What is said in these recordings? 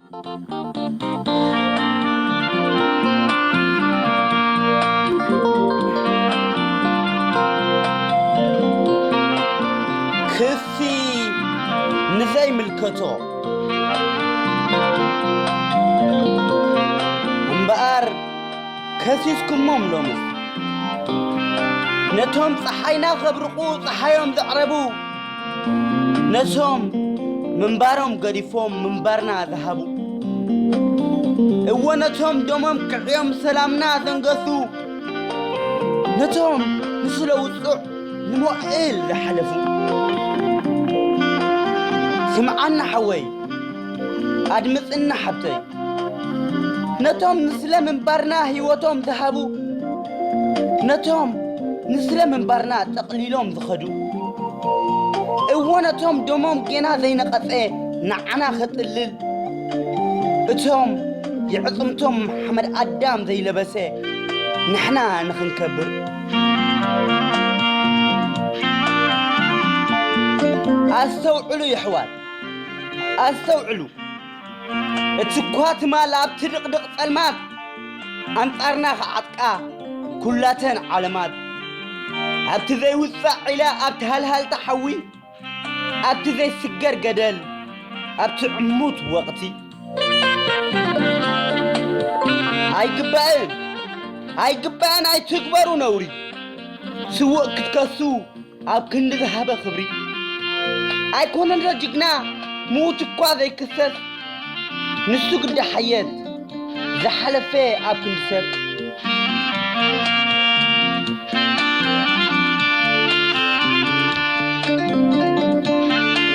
ክሲ ንዘይምልከቶ እምበኣር ከሲስኩሞም ሎምስ ነቶም ጸሓይና ከብርቑ ጸሓዮም ዘዕረቡ ነቶም ምንባሮም ገዲፎም ምንባርና ዝሃቡ እወ ነቶም ደሞም ክዕዮም ሰላምና ዘንገሱ ነቶም ንስለ ውጹዕ ንሞዕል ዝሓለፉ ስምዓና ሓወይ ኣድምጽና ሓብተይ ነቶም ንስለ ምንባርና ህይወቶም ዝሃቡ ነቶም ንስለ ምንባርና ጠቕሊሎም ዝኸዱ እዎ ነቶም ደሞም ጌና ዘይነቐጸ ንዓና ኸጥልል እቶም የዕጽምቶም ሓመድ ኣዳም ዘይለበሰ ንሕና ንኽንከብር ኣስተውዕሉ የሕዋት ኣስተውዕሉ እቲ እኳ ትማል ኣብቲ ድቕድቕ ጸልማት ኣንጻርና ክዓጥቃ ኩላተን ዓለማት ኣብቲ ዘይውጻዕ ዒላ ኣብቲ ሃልሃልታ ሓዊ ኣብቲ ዘይስገር ገደል ኣብቲ ዕሙት ወቕቲ ኣይግባእን ኣይግባእን ኣይትግበሩ ነውሪ ስውእ ክትከሱ ኣብ ክንዲ ዝሃበ ክብሪ ኣይኮነን ዶ ጅግና ምዉት እኳ ዘይክሰስ ንሱ ግዳ ሓየት ዝሓለፈ ኣብ ክንዲ ሰብ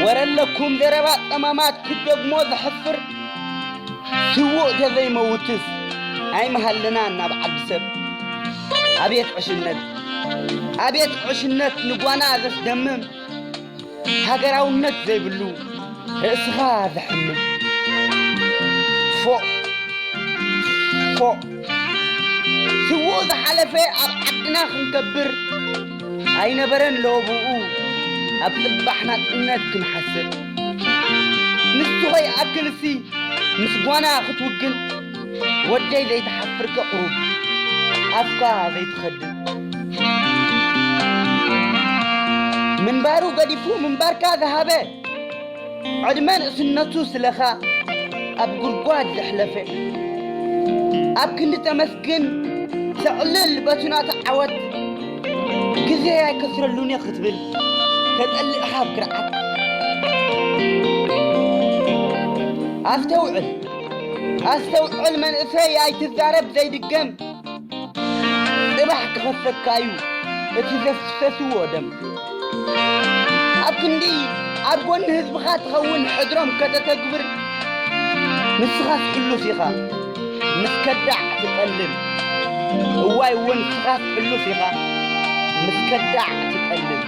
ወረ ኣለኩም ዘረባ ጠማማት ክትደግሞ ዘሕፍር ስዉእ ተዘይመውትስ ኣይመሃለናን ናብ ዓዲ ሰብ ኣቤት ዕሽነት ኣቤት ዕሽነት ንጓና ዘስደምም ሃገራውነት ዘይብሉ ርእስኻ ዘሕምም ፎእ ፎእ ስዉእ ዝሓለፈ ኣብ ዓድና ክንከብር ኣይነበረን ለወብኡ ኣብ ጽባሕ ናጽነት ክንሓስብ ንሱ ኸይኣክልሲ ምስ ጓና ክትውግን ወደይ ዘይትሓፍር ከቕሩብ ኣፍካ ዘይትኸድን ምንባሩ ገዲፉ ምንባርካ ዝሃበ ዕድመ ንእስነቱ ስለኻ ኣብ ጉድጓድ ዘሕለፈ ኣብ ክንዲ ተመስግን ተዕልል በቱናቱ ዓወት ግዜ ኣይከስረሉን ክትብል ተጠሊዕኻ ኣብ ክርዓት ኣስተውዕል ኣስተውዕል መንእሰይ ኣይትዛረብ ዘይድገም ጽባሕ ክኸሰካ እዩ እቲ ዘፍሰስዎ ደም ኣብ ክንዲ ኣብ ጎኒ ህዝብኻ ትኸውን ሕድሮም ከተተግብር ንስኻስ ሕሉፍ ኢኻ ምስ ከዳዕ ትጠልም እዋይ እውን ንስኻስ ሕሉፍ ኢኻ ምስ ከዳዕ ትጠልም